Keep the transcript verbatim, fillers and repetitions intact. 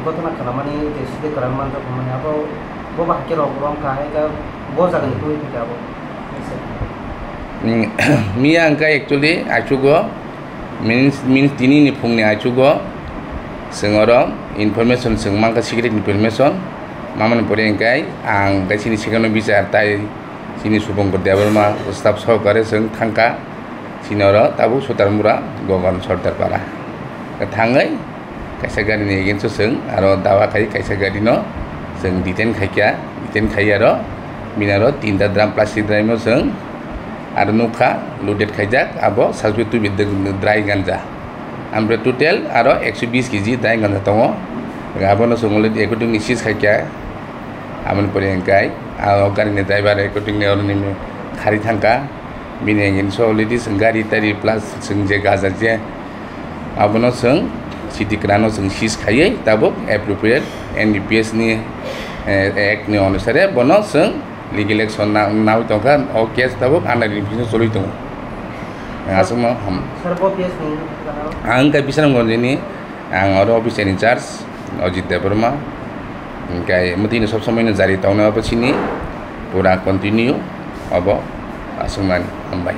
Ghotona khalamani je side kwran manjak hwnmani abo bo ba hakhe rok rom kha hai khe bo jagani twi thik abo. Mm, miya hwnkha actually achugo means, means tini ni phung ni achugo chwng oro information chwng mankha, secret information mamani pore hwnkhe ang khe chini second bichar tai chini Subhankar Debbarma staff sohokare chwng thangkha. Chini oro tabuk Sutarmura Gogon Sordar Para. Thangwi kaisa gari ni against o chwng aro dawa khai kaisa gari no chwng detain khaikha, detain khai aro bini aro tinta drum plastic drum no chwng aro nukha loaded khaijak abo suspect twi dry ganja. Amre total aro ekso bis kg dry ganja tongo. Abono chwng already accordingly seize khaikha. Aboni pore hwnkhe aro gari ni driver accordingly oroni khari thangkha. Bini hwnkhe so already chwng gari tari plus chwng je gaja je abono chwng city kwrano chwng seize khaiwi tabuk appropriate N D P S ni, eh, act ni onusare bono chwng legal action na-, nawi tongkha. O case tabuk under investigation choli tongo. Aswkno ham. Sir, bo case ni ang khe Bisramganj ni, ang oro officer in charge Ajit Debbarma. Hwnkhe mwtwino sob somoi no jari tongnai obo chini pura continue obo aswkmani. Hambai.